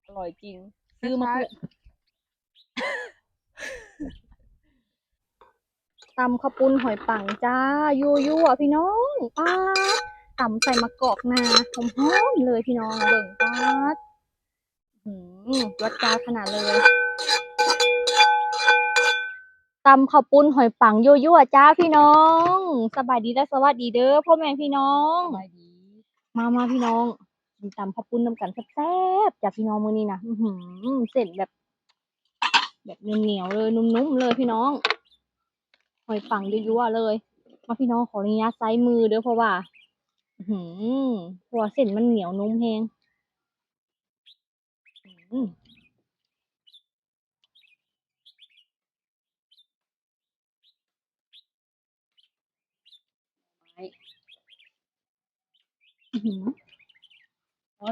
ອະລ່ອຍຈິງ. ຊື້ມາ ຕຳເຂົ້າປຸ້ນຫອຍປັງຈ້າ ຍົວໆ ພີ່ນ້ອງ. ປາດ ຕຳໃສ່ມະກອກໜ້າ ຫອມໆ ເລີຍພີ່ນ້ອງ ເບິ່ງ ປາດ ອື ຈວດຈ້າດຂະໜາດເລີຍ. ຕຳເຂົ້າປຸ້ນຫອຍປັງ ຍົວໆ ຈ້າພີ່ນ້ອງ. ສະບາຍດີ ແລະ ສະຫວັດດີເດີພໍ່ແມ່ພີ່ນ້ອງ. ສະບາຍດີ. ມາໆ ພີ່ນ້ອງ ກິນຕຳເຂົ້າປຸ້ນນຳກັນແຊບໆ ຈ້າພີ່ນ້ອງ. ມື້ນີ້ນະ ອື ເສັ້ນແບບ ແບບໜຽວໆ ເລີຍ ນຸ້ມໆ ເລີຍພີ່ນ້ອງ ຫອຍປັງຍົວໆ ເລີຍ. ມາພີ່ນ້ອງ ຂໍອະນຸຍາດໃຊ້ມືເດີ ເພາະວ່າ ອື ເພາະວ່າເສັ້ນມັນໜຽວນຸ້ມແຮງ. ອື ອື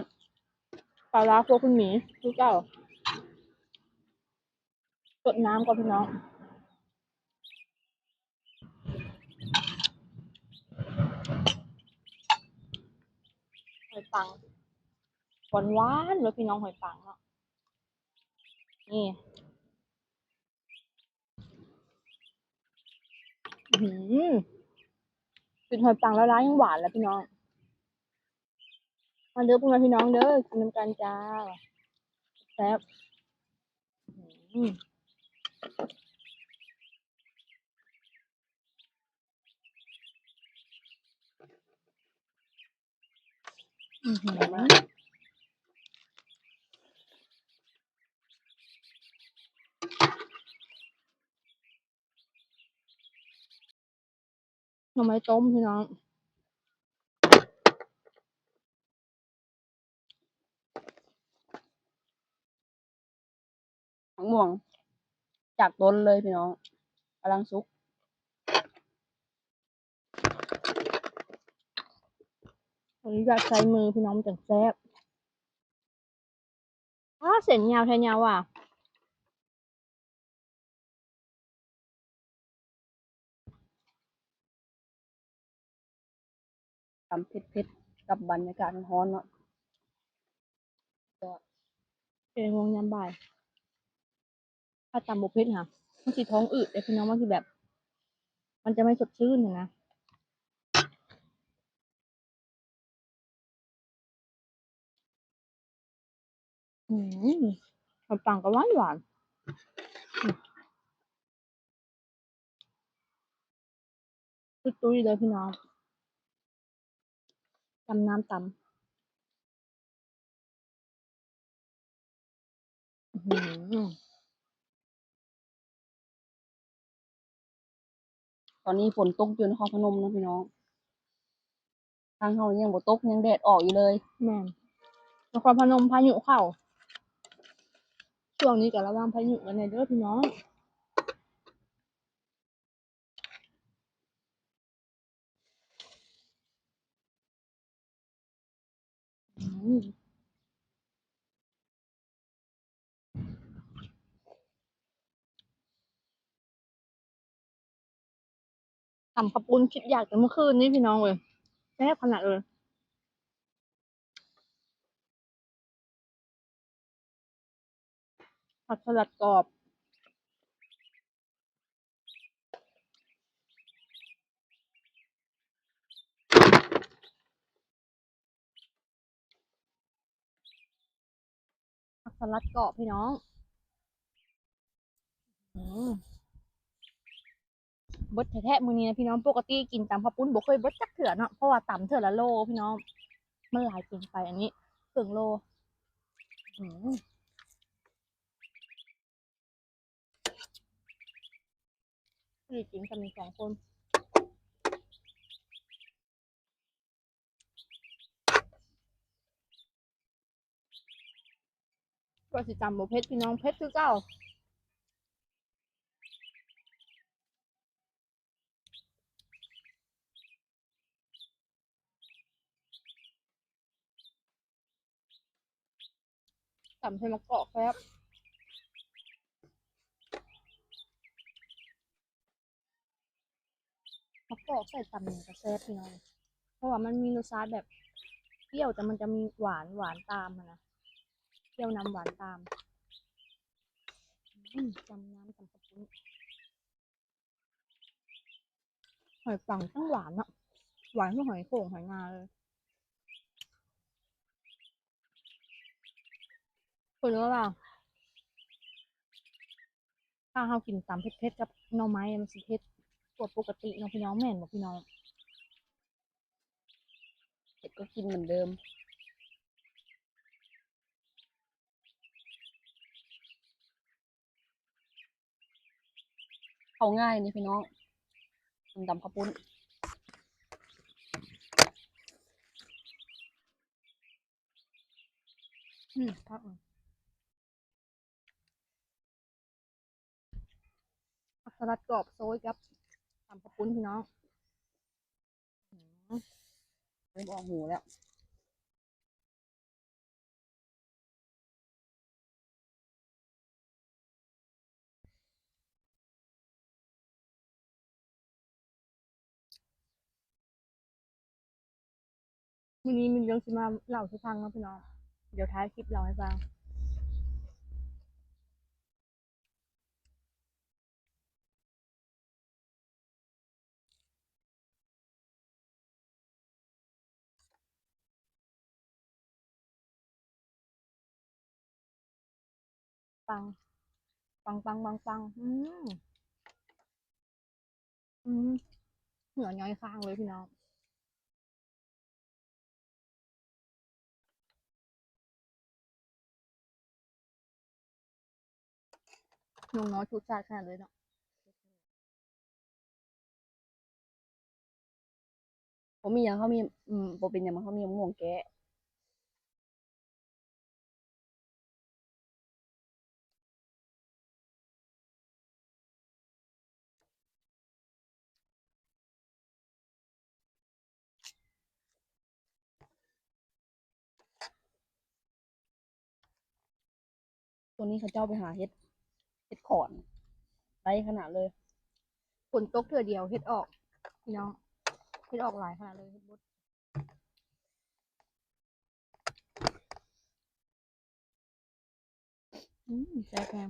ປາຮ້າຄົວຄຸນໝີຄືເກົ່າ. ຊົດນ້ຳກ່ອນພີ່ນ້ອງ. ຫອຍປັງ ຫວານໆ ເລີຍພີ່ນ້ອງ ຫອຍປັງເນາະ ນີ້. ອື ກິນຫອຍປັງລາວໆ ຍັງຫວານແລ້ວພີ່ນ້ອງ. ມາເດີພໍ່ແມ່ພີ່ນ້ອງເດີ ກິນນຳກັນຈ້າ ແຊບ. ອື ອື ໜໍ່ໄມ້ຕົ້ມພີ່ນ້ອງ. ໝາກມ່ວງຈາກຕົ້ນເລີຍພີ່ນ້ອງ ກຳລັງສຸກ. ອັນນີ້ຢາກໃຊ້ມືພີ່ນ້ອງ ມັນຈັ່ງແຊບ. ອ້າ ເສັ້ນຍາວແທ້ຍາວວ່າ. ຕຳເຜັດໆ ກັບບັນຍາກາດຮ້ອນໆ ເນາະ ແກງງວງຍາມບ່າຍ. ຖ້າຕຳບໍ່ເຜັດຫະ ມັນຊິທ້ອງອືດເດ້ພີ່ນ້ອງ ມັນຊິແບບ ມັນຈະໄມ່ສົດຊື່ນຫັ້ນນະ. ອືມ ຂະໜົມປັງກໍຫວານໆ ອືມ ຕຸ້ຍໆ ເລີຍພີ່ນ້ອງ ຕຳນ້ຳຕຳ. ອືມ ຕອນນີ້ຝົນຕົກຢູ່ນະຄອນພະນົມເນາະພີ່ນ້ອງ ທາງເຮົາຍັງບໍ່ຕົກ ຍັງແດດອອກຢູ່ເລີຍ. ແມ່ນ ນະຄອນພະນົມພາຍຸເຂົ້າ ຊ່ວງນີ້ກໍລະວັງພາຍຸກັນແດ່ເດີພີ່ນ້ອງ. ອືມ ຕຳເຂົ້າປຸ້ນ ຄິດຢາກແຕ່ມື້ຄືນນີ້ພີ່ນ້ອງເອີຍ ແຊບຂະໜາດເລີຍ. ຜັກສະຫຼັດກອບ ຜັກສະຫຼັດກອບພີ່ນ້ອງ. ອືມ ເບິດແທ້ໆ ມື້ນີ້ນະພີ່ນ້ອງ. ປົກກະຕິກິນຕຳເຂົ້າປຸ້ນບໍ່ເຄີຍເບິດຈັກເທື່ອເນາະ ເພາະວ່າຕຳເທື່ອລະໂລພີ່ນ້ອງ ມັນຫຼາຍເກີນໄປ. ອັນນີ້ເຄິ່ງໂລ. ອືມ ພໍດີກິນກັນສອງຄົນ. ວ່າຊິຕຳບໍ່ເຜັດ ພີ່ນ້ອງ ເຜັດຄືເກົ່າ. ຕຳໃສ່ໝາກກອກແຊບ. ໝາກກອກໃສ່ຕຳຫຍັງກໍແຊບພີ່ນ້ອງ ເພາະວ່າມັນມີລົດຊາດແບບປ່ຽວ ແຕ່ມັນຈະມີຫວານ ຫວານຕາມຫັ້ນນະ. ຈຽວນ້ຳຫວານຕາມ. ອືມ ຈຳນ້ຳ ຈຳເຂົ້າປຸ້ນ. ຫອຍປັງຈັ່ງຫວານເນາະ, ຫວານຄືຫອຍໂຂງຫອຍນາເລີຍ. ເພິ່ນວ່າ ຖ້າເຮົາກິນຕຳເຜັດໆກັບໜໍ່ໄມ້ ມັນຊິເຜັດກວ່າປົກກະຕິເນາະພີ່ນ້ອງ, ແມ່ນບໍ່ພີ່ນ້ອງ? ເຜັດກໍກິນເໝືອນເດີມ. ເຂົ້າງ່າຍນີ້ພີ່ນ້ອງ, ກິນຕຳເຂົ້າປຸ້ນ. ອືມ ຄັກ. ຜັກສະລັດກອບໂຊຍກັບຕຳເຂົ້າປຸ້ນພີ່ນ້ອງ. ອືມ ເລີ່ມອອກຫູແລ້ວ. ມື້ນີ້ມີເລື່ອງຊິມາເລົ່າສູ່ຟັງເນາະພີ່ນ້ອງ, ດຽວທ້າຍຄລິບເລົ່າໃຫ້ຟັງ. ປັງ ປັງໆໆໆ. ອືມ ອືມ ເຫື່ອຍ້ອຍຄາງເລີຍພີ່ນ້ອງ. ນົງນ້ອຍຊຸດຊາດຂະໜາດເລີຍເນາະ. ບໍ່ມີຫຍັງ ເຮົາມີ ອືມ ບໍ່ເປັນຫຍັງ ເຮົາມີໝາກມ່ວງແກ້. ຊ່ວງນີ້ເຂົາເຈົ້າໄປຫາເຫັດ ເຫັດຂອນ ໄດ້ຂະໜາດເລີຍ. ຝົນຕົກເທື່ອດຽວເຫັດອອກ ພີ່ນ້ອງ, ເຫັດອອກຫຼາຍຂະໜາດເລີຍ ເຫັດບົດ. ອືມ ແຊບແຮງ.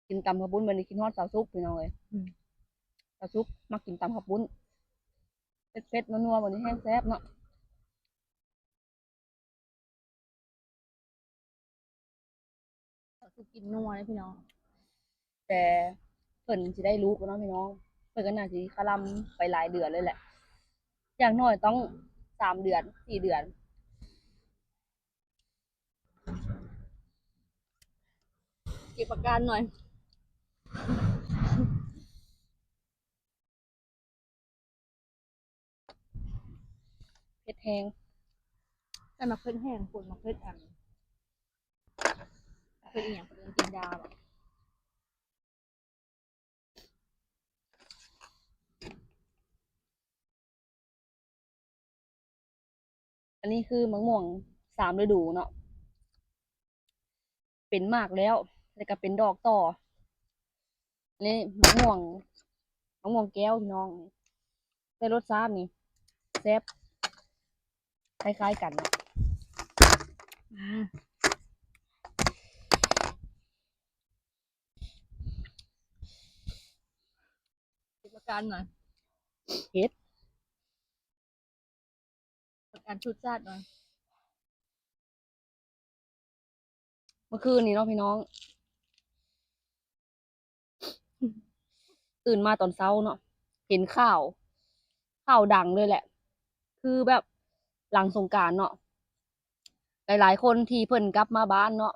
ກິນຕຳເຂົ້າປຸ້ນ ບັດນີ້ຄິດຮອດສາວສຸກ ພີ່ນ້ອງເອີຍ. ອືມ ສາວສຸກມັກກິນຕຳເຂົ້າປຸ້ນ ເຜັດໆ ນົວໆ ບັດນີ້ແຮງແຊບເນາະ. ກໍຄືກິນນົວເດ້ພີ່ນ້ອງ, ແຕ່ເພິ່ນຊິໄດ້ລູກແລ້ວເນາະພີ່ນ້ອງ, ເພິ່ນກໍໜ້າຊິຄະລຳໄປຫຼາຍເດືອນເລີຍແຫຼະ, ຢ່າງໜ້ອຍຕ້ອງສາມເດືອນ ສີ່ເດືອນ. ເກັບອາການໜ້ອຍ. ເຜັດແຮງ. ໃສ່ໝາກເຜັດແຫ້ງ ປຸ້ນໝາກເຜັດ ອັນ ເຜັດອີ່ຫຍັງ ເພິ່ນເອີ້ນຈິນດາບໍ? ອັນນີ້ຄືໝາກມ່ວງສາມລະດູເນາະ, ເປັນໝາກແລ້ວ ແລ້ວກໍເປັນດອກຕໍ່. ນີ້ໝາກມ່ວງ ໝາກມ່ວງແກ້ວພີ່ນ້ອງ, ແຕ່ລົດຊາດນີ້ແຊບຄ້າຍໆກັນເນາະ. ອືມ ເກັບອາການໜ້ອຍ ເຜັດ ປະກັນຊຸດຊາດໜ້ອຍ. ເມື່ອຄືນນີ້ເນາະພີ່ນ້ອງ, ຕື່ນມາຕອນເຊົ້າເນາະ ເຫັນຂ່າວ ຂ່າວດັງເລີຍແຫຼະ, ຄືແບບຫຼັງສົງການເນາະ ຫຼາຍໆຄົນທີ່ເພິ່ນກັບມາບ້ານເນາະ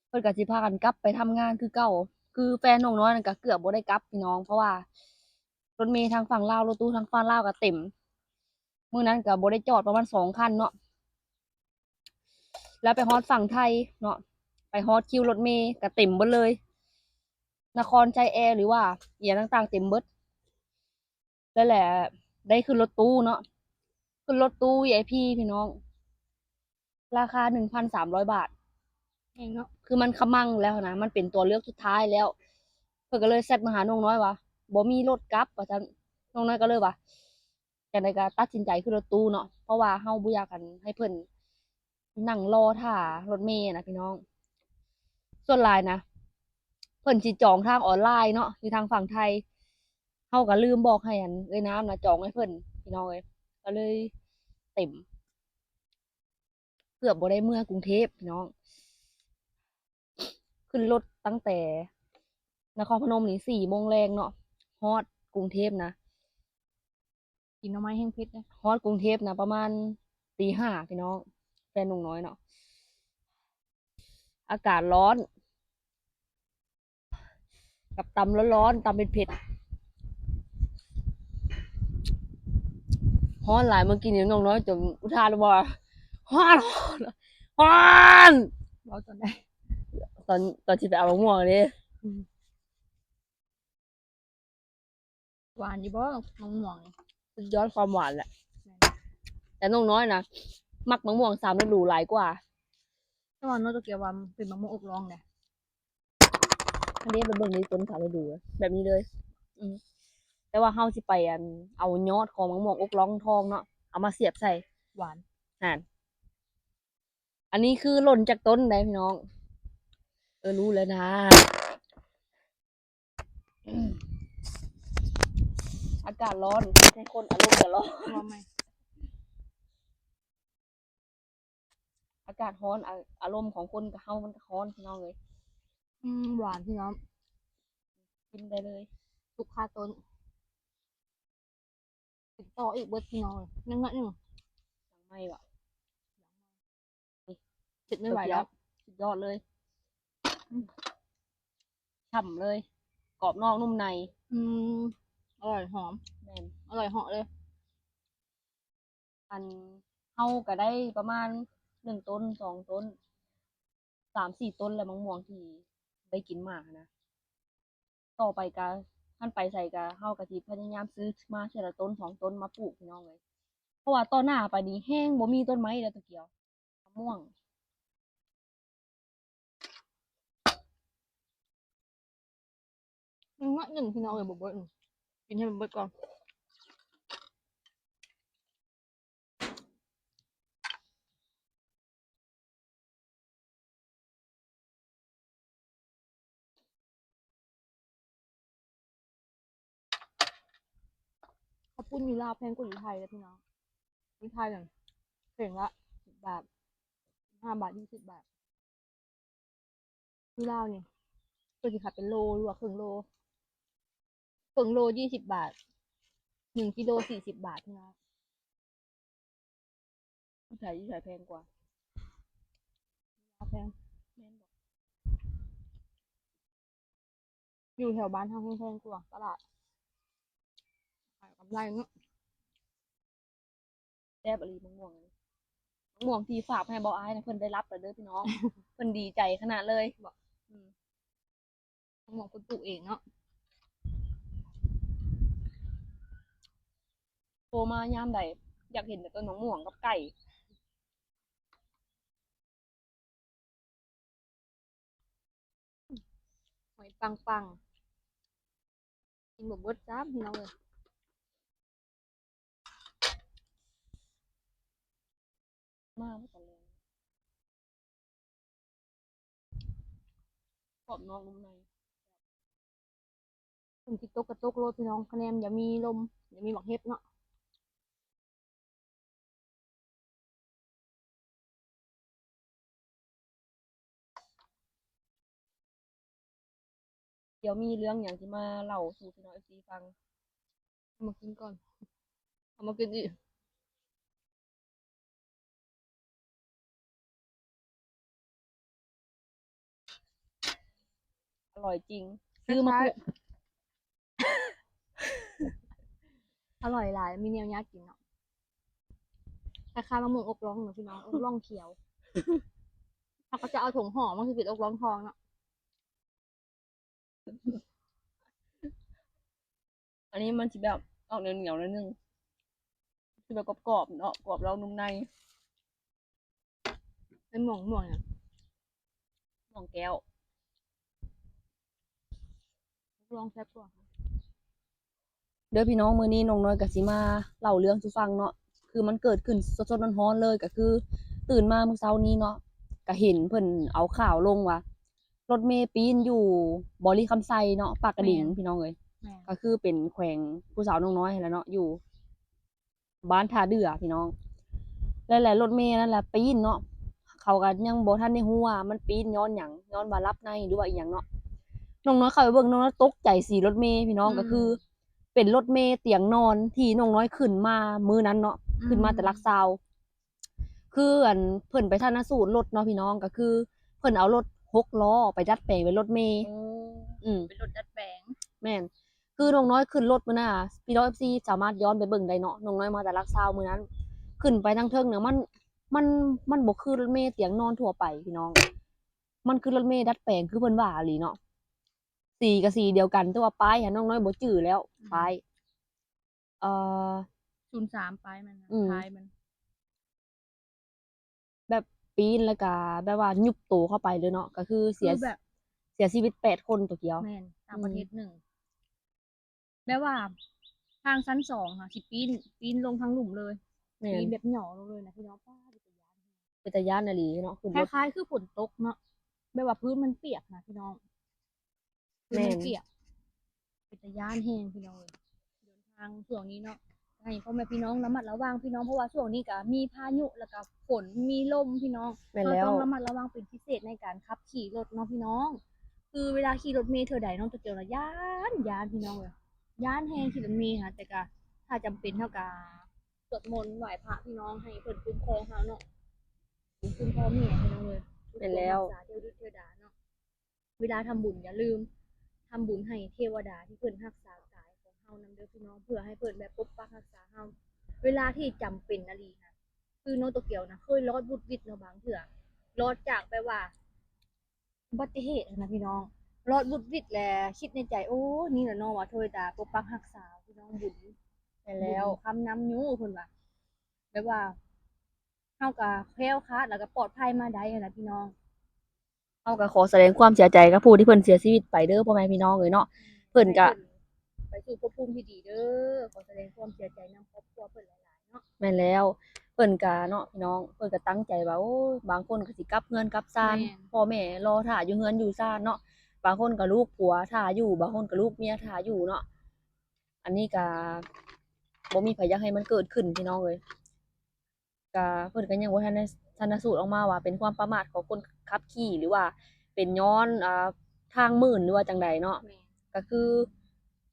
ເພິ່ນກໍຊິພາກັນກັບໄປທຳງານຄືເກົ່າ. ຄືແຟນນ້ອງນ້ອຍນັ້ນກໍເກືອບບໍ່ໄດ້ກັບພີ່ນ້ອງ, ເພາະວ່າລົດເມທາງຝັ່ງລາວ ລົດຕູ້ທາງຝັ່ງລາວກໍເຕັມ. ມື້ນັ້ນກໍບໍ່ໄດ້ຈອດປະມານສອງຄັນເນາະ, ແລ້ວໄປຮອດຝັ່ງໄທເນາະ ໄປຮອດຄິວລົດເມກໍເຕັມເບິດເລີຍ, ນະຄອນໄຊແອ ຫຼືວ່າອີ່ຫຍັງຕ່າງໆເຕັມເບິດ. ແລ້ວແຫຼະ ໄດ້ຂຶ້ນລົດຕູ້ເນາະ ຂຶ້ນລົດຕູ້ ວີໄອພີ ພີ່ນ້ອງ, ລາຄາໜຶ່ງພັນສາມຮ້ອຍບາດ. ແພງເນາະ ຄືມັນຂະມັງແລ້ວນະ ມັນເປັນຕົວເລືອກສຸດທ້າຍແລ້ວ. ເພິ່ນກໍເລີຍແຊັດມາຫານ້ອງນ້ອຍວ່າ ບໍ່ມີລົດກັບ ວ່າຊັ້ນ. ນ້ອງນ້ອຍກໍເລີຍວ່າ ຈັ່ງໃດກໍຕັດສິນໃຈຂຶ້ນລົດຕູ້ເນາະ ເພາະວ່າເຮົາບໍ່ຢາກ ອັນ ໃຫ້ເພິ່ນນັ່ງລໍຖ້າລົດເມນະພີ່ນ້ອງ. ສ່ວນຫຼາຍນະ ເພິ່ນຊິຈອງທາງອອນລາຍເນາະ ຢູ່ທາງຝັ່ງໄທ. ເຮົາກໍລືມບອກໃຫ້ ອັນ ເອື້ອຍນ້ຳນະຈອງໃຫ້ເພິ່ນ ພີ່ນ້ອງເອີຍ ກໍເລີຍເຕັມ. ເກືອບບໍ່ໄດ້ເມືອກຸງເທບພີ່ນ້ອງ. ຂຶ້ນລົດຕັ້ງແຕ່ນະຄອນພະນົມນີ້ສີ່ໂມງແລງເນາະ ຮອດກຸງເທບນະ ກິນໜໍ່ໄມ້ແຫ້ງເຜັດເດ້. ຮອດກຸງເທບນະປະມານຕີຫ້າພີ່ນ້ອງ ແຟນນ້ອງນ້ອຍເນາະ. ອາກາດຮ້ອນ ກັບຕຳຮ້ອນໆ ຕຳເຜັດໆ. ຮ້ອນຫຼາຍ ເມື່ອກີ້ນີ້ນ້ອງນ້ອຍຈົນອຸທານວ່າ ຮ້ອນ ຮ້ອນ ເວົ້າຕອນໃດ? ຕອນ ຕອນທີ່ໄປເອົາໝາກມ່ວງເດ້. ອືມ. ຫວານຢູ່ບໍ່ ໝາກມ່ວງນີ້? ສຸດຍອດຄວາມຫວານແຫຼະ. ແມ່ນ. ແຕ່ນ້ອງນ້ອຍນະ ມັກໝາກມ່ວງສາມລະດູຫຼາຍກວ່າ. ແຕ່ວ່ານ້ອງໂຕກຽວວ່າເປັນໝາກມ່ວງອົກລ່ອງເດ້. ອັນນີ້ໄປເບິ່ງໃນຕົ້ນສາມລະດູ ແບບນີ້ເລີຍ. ອືມ. ແຕ່ວ່າເຮົາຊິໄປ ອັນ ເອົາຍອດຂອງໝາກມ່ວງອົກລ່ອງທອງເນາະ ເອົາມາສຽບໃສ່. ຫວານ. ຫັ້ນ. ອັນນີ້ຄືຫຼົ່ນຈາກຕົ້ນໄດ໋ພີ່ນ້ອງ. ເອີ ຮູ້ແລ້ວນະ. ອາກາດຮ້ອນ ເຮັດໃຫ້ຄົນອາລົມກໍຮ້ອນ. ເວົ້າໃໝ່. ອາກາດຮ້ອນ ອາ ອາລົມຂອງຄົນກັບເຮົາມັນກໍຮ້ອນ ພີ່ນ້ອງເອີຍ. ອືມ ຫວານພີ່ນ້ອງ ກິນໄດ້ເລີຍ ສຸກຄາຕົ້ນ. ກິນຕໍ່ອີກເບິດພີ່ນ້ອງເອີຍ ຍັງໜ້ອຍໜຶ່ງ. ຫຍັງໃໝ່ວະ? ເຜັດໄມ່ໄຫວແລ້ວ. ສຸດຍອດເລີຍ. ອືມ ຊ່ຳເລີຍ ກອບນອກນຸ່ມໃນ. ອືມ ອະລ່ອຍຫອມ. ແມ່ນ ອະລ່ອຍເຫາະເລີຍ. ອັນ ເຮົາກໍໄດ້ປະມານໜຶ່ງຕົ້ນ ສອງຕົ້ນ ສາມສີ່ຕົ້ນແລ້ວ ໝາກມ່ວງທີ່ໄດ້ກິນມາຫັ້ນນະ. ຕໍ່ໄປກະ ຄັນໄປໃສກະ ເຮົາກະຊິພະຍາຍາມຊື້ມາເທື່ອລະຕົ້ນສອງຕົ້ນມາປູກ ພີ່ນ້ອງເອີຍ. ເພາະວ່າຕໍ່ໜ້າໄປນີ້ແຮງບໍ່ມີຕົ້ນໄມ້ແລ້ວ ໂຕກຽວ ໝາກມ່ວງ. ຍັງໜ້ອຍໜຶ່ງ ພີ່ນ້ອງເອີຍ ບໍ່ເບິດ. ກິນໃຫ້ມັນເບິດກ່ອນ. ເຂົ້າປຸ້ນຢູ່ລາວແພງກວ່າຢູ່ໄທເດ້ພີ່ນ້ອງ. ຢູ່ໄທນັ້ນເຄັ່ງລະສິບບາດ ສິບຫ້າບາດ ຊາວບາດ. ຢູ່ລາວນີ້ເພິ່ນຊິຂາຍເປັນໂລ ຫຼືວ່າເຄິ່ງໂລ. ເຄິ່ງໂລຊາວບາດ ໜຶ່ງກິໂລສີ່ສິບບາດ ພີ່ນ້ອງ. ຢູ່ໃສ ຢູ່ໃສແພງກວ່າ? ລາວແພງ. ແມ່ນບໍ່? ຢູ່ແຖວບ້ານເຮົາແຮງແພງກວ່າຕະຫຼາດ ຂາຍກຳໄລເນາະ. ແຊບອີ່ຫຼີໝາກມ່ວງ. ໝາກມ່ວງທີ່ຝາກໃຫ້ເບົາອາຍນະ ເພິ່ນໄດ້ຮັບແລ້ວເດີພີ່ນ້ອງ. ເພິ່ນດີໃຈຂະໜາດເລີຍ. ອືມ. ໝາກມ່ວງເພິ່ນປູກເອງເນາະ. ໂທມາຍາມໃດ ຢາກເຫັນແຕ່ຕົ້ນໝາກມ່ວງກັບໄກ່. ຫອຍປັງໆ ກິນບໍ່ເບິດຊ້ຳ ພີ່ນ້ອງເອີຍ. ມາບໍ່ທັນແລ້ວ ກອບນອກນຸ່ມໃນ. ຝົນຊິຕົກກໍຕົກໂລດພີ່ນ້ອງ ຄະແນນຢ່າມີລົມ ຢ່າມີໝາກເຫັບເນາະ. ດຽວມີເລື່ອງຫຍັງຊິມາເລົ່າສູ່ພີ່ນ້ອງເອັຟຊີຟັງ. ເອົາມາກິນກ່ອນ ເອົາມາກິນອີກ. ອະລ່ອຍຈິງ ຊື້ມາ ອະລ່ອຍຫຼາຍ ມີແນວຍາກກິນເນາະ. ຄ້າຍໆ ໝາກມ່ວງອົກລ່ອງເນາະພີ່ນ້ອງ ອົກລ່ອງຂຽວ. ເຮົາກໍຈະເອົາຖົງຫໍ່ ມັນຄືເປັນອົກລ່ອງທອງເນາະ. ອັນນີ້ມັນຊິແບບອອກແນວໜຽວໜ້ອຍໜຶ່ງ ຊິແບບກອບໆ ເນາະ ກອບນອກນຸ່ມໃນ. ເປັນໝ່ວງ ໝ່ວງຫຍັງ? ໝ່ວງແກ້ວ. ລອງແຊບກວ່າ. ເດີພີ່ນ້ອງ, ມື້ນີ້ນ້ອງນ້ອຍກໍຊິມາເລົ່າເລື່ອງສູ່ຟັງເນາະ, ຄືມັນເກີດຂຶ້ນສົດໆຮ້ອນໆເລີຍ. ກໍຄືຕື່ນມາມື້ເຊົ້ານີ້ເນາະ, ກໍເຫັນເພິ່ນເອົາຂ່າວລົງວ່າ ລົດເມປີ້ນຢູ່ບໍລິຄຳໄຊເນາະ, ປາກກະດິງ. ແມ່ນ. ພີ່ນ້ອງເອີຍ, ແມ່ນ. ກໍຄືເປັນແຂວງຜູ້ສາວນ້ອງນ້ອຍຫັ້ນແຫຼະເນາະ, ຢູ່ ບ້ານທ່າເດື່ອພີ່ນ້ອງ. ແລ້ວ ແລ້ວລົດເມນັ້ນລະປີ້ນເນາະ, ເຂົາກໍຍັງບໍ່ທັນໄດ້ຮູ້ວ່າມັນປີ້ນຍ້ອນຫຍັງ, ຍ້ອນວ່າຫຼັບໃນ ຫຼືວ່າອີ່ຫຍັງເນາະ. ນ້ອງນ້ອຍເຂົ້າໄປເບິ່ງ, ນ້ອງນ້ອຍຕົກໃຈສີລົດເມພີ່ນ້ອງ. ອືມ. ກໍຄືເປັນລົດເມຕຽງນອນທີ່ນ້ອງນ້ອຍຂຶ້ນມາມື້ນັ້ນເນາະ, ອືມ. ຂຶ້ນມາແຕ່ຫຼັກຊາວ. ຄືອັນເພິ່ນໄປຊັນນະສູດລົດເນາະພີ່ນ້ອງ, ກໍຄືເພິ່ນເອົາລົດຫົກລໍ້ໄປດັດແປງເປັນລົດເມ. ໂອ້. ອືມ. ເປັນລົດດັດແປງ. ແມ່ນ. ຄືນ້ອງນ້ອຍຂຶ້ນລົດມື້ນັ້ນ ພີ່ນ້ອງເອັຟຊີສາມາດຍ້ອນໄປເບິ່ງໄດ້ເນາະ, ນ້ອງນ້ອຍມາແຕ່ຫຼັກຊາວມື້ນັ້ນ. ຂຶ້ນໄປທາງເທິງນະ ມັນ ມັນ ມັນບໍ່ຄືລົດເມຕຽງນອນທົ່ວໄປພີ່ນ້ອງ, ມັນຄືລົດເມດັດແປງຄືເພິ່ນວ່າອີ່ຫຼີເນາະ. ສີກໍສີດຽວກັນ, ແຕ່ວ່າປ້າຍຫັ້ນນ້ອງນ້ອຍບໍ່ຈື່ແລ້ວ. ອືມ. ປ້າຍ ເອີ ສູນສາມ ປ້າຍມັນນະ. ອືມ. ທ້າຍມັນ ແບບປີ້ນແລ້ວກະແບບວ່າຍຸບໂຕເຂົ້າໄປເລີຍເນາະ, ກໍຄືເສຍ ຄືແບບ ເສຍຊີວິດແປດຄົນໂຕກຽວ. ແມ່ນ, ຕ່າງປະເທດ ອືມ ໜຶ່ງ. ແບບວ່າທາງຊັ້ນສອງຫາ ຊິປີ້ນ ປີ້ນລົງທາງລຸ່ມເລີຍ. ແມ່ນ. ປີ້ນແບບຫຍໍ້ລົງເລີຍນະພີ່ນ້ອງ. ປ້າ ເປັນຕາຢ້ານ ເປັນຕາຢ້ານອີ່ຫຼີເນາະ, ຂຶ້ນລົດ ຄ້າຍໆຄືຝົນຕົກເນາະ, ແບບວ່າພື້ນມັນປຽກນະພີ່ນ້ອງ. ຄືມັນ ແມ່ນ ປຽກ ເປັນຕາຢ້ານແຮງພີ່ນ້ອງເອີຍ. ເດີນທາງຊ່ວງນີ້ເນາະ ໃຫ້ພໍ່ແມ່ພີ່ນ້ອງລະມັດລະວັງພີ່ນ້ອງ, ເພາະວ່າຊ່ວງນີ້ກະມີພາຍຸ ແລ້ວກະຝົນ ມີລົມພີ່ນ້ອງ. ແມ່ນແລ້ວ. ເຮົາຕ້ອງລະມັດລະວັງເປັນພິເສດໃນການຂັບຂີ່ລົດເນາະພີ່ນ້ອງ. ຄືເວລາຂີ່ລົດເມເທື່ອໃດນ້ອງໂຕກຽວນະຢ້ານ ຢ້ານພີ່ນ້ອງເອີຍ, ຢ້ານແຮງຂີ່ລົດເມຫັ້ນ. ແຕ່ກະຖ້າຈຳເປັນເຮົາກະສວດມົນໄຫວ້ພະພີ່ນ້ອງ ໃຫ້ເພິ່ນຄຸ້ມຄອງເຮົາເນາະ, ຄຸ້ມຄອງພໍ່ແມ່ພີ່ນ້ອງເອີຍ. ແມ່ນແລ້ວ. ເທວະດາເນາະ. ເວລາທຳບຸນຢ່າລືມທຳບຸນໃຫ້ເທວະດາທີ່ເພິ່ນຮັກສາກາຍຂອງເຮົານຳເດີພີ່ນ້ອງ, ເພື່ອໃຫ້ເພິ່ນແບບປົກປັກຮັກສາເຮົາ ເວລາທີ່ຈຳເປັນອີ່ຫຼີນະ. ຄືນ້ອງໂຕກຽວນະ ເຄີຍລອດວຸດວິດເນາະ, ບາງເທື່ອລອດຈາກແບບວ່າອຸບັດຕິເຫດນະພີ່ນ້ອງ, ລອດວຸດວິດແລ້ວຄິດໃນໃຈ ໂອ້ ນີ້ລະເນາະວ່າເທວະດາປົກປັກຮັກສາພີ່ນ້ອງ, ບຸນ. ແມ່ນແລ້ວ. ບຸນຄ້ຳນຳຢູ່ເພິ່ນວ່າ ແບບວ່າເຮົາກະແຄ້ວຄາດ ແລ້ວກະປອດໄພມາໄດ້ຫັ້ນນະພີ່ນ້ອງ. ເຮົາກໍຂໍສະແດງຄວາມເສຍໃຈກັບຜູ້ທີ່ເພິ່ນເສຍຊີວິດໄປເດີ ພໍ່ແມ່ພີ່ນ້ອງເອີຍເນາະ. ເພິ່ນກະ ໃຫ້ເພິ່ນໄປສູ່ພົບພູມທີ່ດີເດີ. ຂໍສະແດງຄວາມເສຍໃຈນຳຄອບຄົວເພິ່ນຫຼາຍໆເນາະ. ແມ່ນແລ້ວ. ເພິ່ນກະເນາະພີ່ນ້ອງ, ເພິ່ນກະຕັ້ງໃຈວ່າ ໂອ້ຍ ບາງຄົນກະຊິກັບເຮືອນກັບຊານ, ແມ່ນ. ພໍ່ແມ່ລໍຖ້າຢູ່ເຮືອນຢູ່ຊານເນາະ, ບາງຄົນກະລູກຜົວຖ້າຢູ່, ບາງຄົນກະລູກເມຍຖ້າຢູ່ເນາະ. ອັນນີ້ກະບໍ່ມີໃຜຢາກໃຫ້ມັນເກີດຂຶ້ນ ພີ່ນ້ອງເອີຍ. ກະເພິ່ນກໍຍັງບໍ່ທັນໄດ້ຊັນນະສູດອອກມາວ່າເປັນຄວາມປະໝາດຂອງຄົນຂັບຂີ່ ຫຼືວ່າເປັນຍ້ອນ ອ່າ ທາງມື່ນ ຫຼືວ່າຈັ່ງໃດເນາະ. ແມ່ນ. ກໍຄື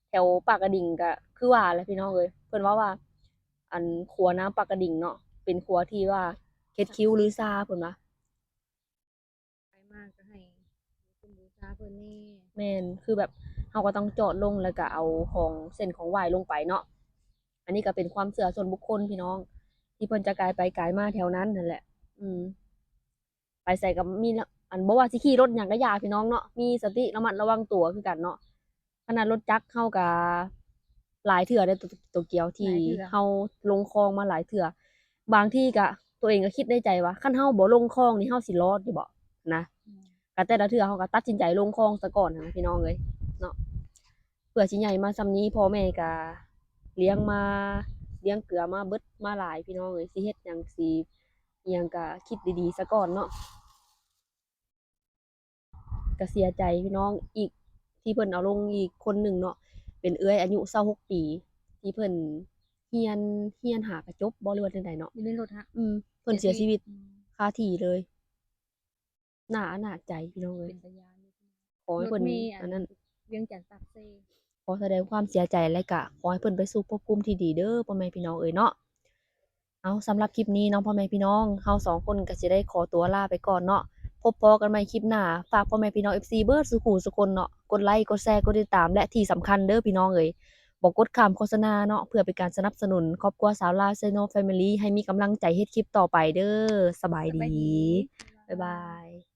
ແຖວປາກກະດິງກໍຄືວ່າແຫຼະພີ່ນ້ອງເອີຍ, ເພິ່ນເວົ້າວ່າ ອັນ ຂົວນ້ຳປາກກະດິງເນາະ ເປັນຂົວທີ່ວ່າເຄັດຄິ້ວລືຊາ ເພິ່ນວ່າ. ໄປມາກໍໃຫ້ບູຊົມບູຊາເພິ່ນແດ່. ແມ່ນ, ຄືແບບເຮົາກໍຕ້ອງຈອດລົງ ແລ້ວກໍເອົາຂອງເສັ້ນຂອງໄຫວ້ລົງໄປເນາະ. ອັນນີ້ກໍເປັນຄວາມເຊື່ອສ່ວນບຸກຄົນພີ່ນ້ອງ ທີ່ເພິ່ນຈະກາຍໄປກາຍມາແຖວນັ້ນຫັ້ນແຫຼະ. ອືມ ໄປໃສກໍມີລະ ອັນ ບໍ່ວ່າຊິຂີ່ລົດຫຍັງກໍຢ່າພີ່ນ້ອງເນາະ, ມີສະຕິລະມັດລະວັງຕົວຄືກັນເນາະ. ຂະໜາດລົດຈັກເຮົາກະຫຼາຍເທື່ອເດ້ ໂຕ ໂຕກຽວ ທີ່ ຫຼາຍເທື່ອ ເຮົາລົງຄອງມາຫຼາຍເທື່ອ. ບາງທີກະ ໂຕເອງກະຄິດໃນໃຈວ່າ ຄັນເຮົາບໍ່ລົງຄອງນີ້ ເຮົາຊິລອດຢູ່ບໍ່ນະ? ອືມ ກະແຕ່ລະເທື່ອເຮົາກະຕັດສິນໃຈລົງຄອງສາກ່ອນຫັ້ນນະ ພີ່ນ້ອງເອີຍເນາະ. ເພື່ອຊິໃຫຍ່ມາສ່ຳນີ້ ພໍ່ແມ່ກະລ້ຽງມາ ລ້ຽງເກືອມາເບິດມາຫຼາຍ ພີ່ນ້ອງເອີຍ, ຊິເຮັດຫຍັງ ຊິອີ່ຫຍັງກະຄິດດີໆສາກ່ອນເນາະ. ກະເສຍໃຈພີ່ນ້ອງອີກ ທີ່ເພິ່ນເອົາລົງອີກຄົນໜຶ່ງເນາະ, ເປັນເອື້ອຍອາຍຸຊາວຫົກປີ ທີ່ເພິ່ນຮຽນ ຮຽນຫາກະຈົບບໍ່ ຫຼືວ່າຈັ່ງໃດເນາະ? ຢູ່ໃນລົດຫັ້ນ. ອືມ ເພິ່ນເສຍຊີວິດ ເສຍຊີວິດ ອືມ ຄາທີ່ເລີຍ. ໜ້າອະນາດໃຈພີ່ນ້ອງເອີຍ. ເປັນຕາຢ້ານຢູ່. ຂໍໃຫ້ເພິ່ນ ລົດເມ ອັນນັ້ນ ວຽງຈັນປາກເຊ. ຂໍສະແດງຄວາມເສຍໃຈ ແລະກະຂໍໃຫ້ເພິ່ນໄປສູ່ພົບພູມທີ່ດີເດີ ພໍ່ແມ່ພີ່ນ້ອງເອີຍເນາະ. ເອົາ ສຳລັບຄລິບນີ້ເນາະ ພໍ່ແມ່ພີ່ນ້ອງ ເຮົາສອງຄົນກໍຊິໄດ້ຂໍຕົວລາໄປກ່ອນເນາະ. ພົບພໍ້ກັນໃໝ່ຄລິບໜ້າ. ຝາກພໍ່ແມ່ພີ່ນ້ອງເອັຟຊີເບິດສູ່ຄູ່ສູ່ຄົນເນາະ ກົດໄລ ກົດແຊ ກົດຕິດຕາມ ແລະທີ່ສຳຄັນເດີພີ່ນ້ອງເອີຍ ບໍ່ກົດຂ້າມໂຄສະນາເນາະ ເພື່ອເປັນການສະໜັບສະໜູນຄອບຄົວຊາວລາວ Channel Family ໃຫ້ມີກຳລັງໃຈເຮັດຄລິບຕໍ່ໄປເດີ. ສະບາຍດີ ສະບາຍດີ ບາຍບາຍ.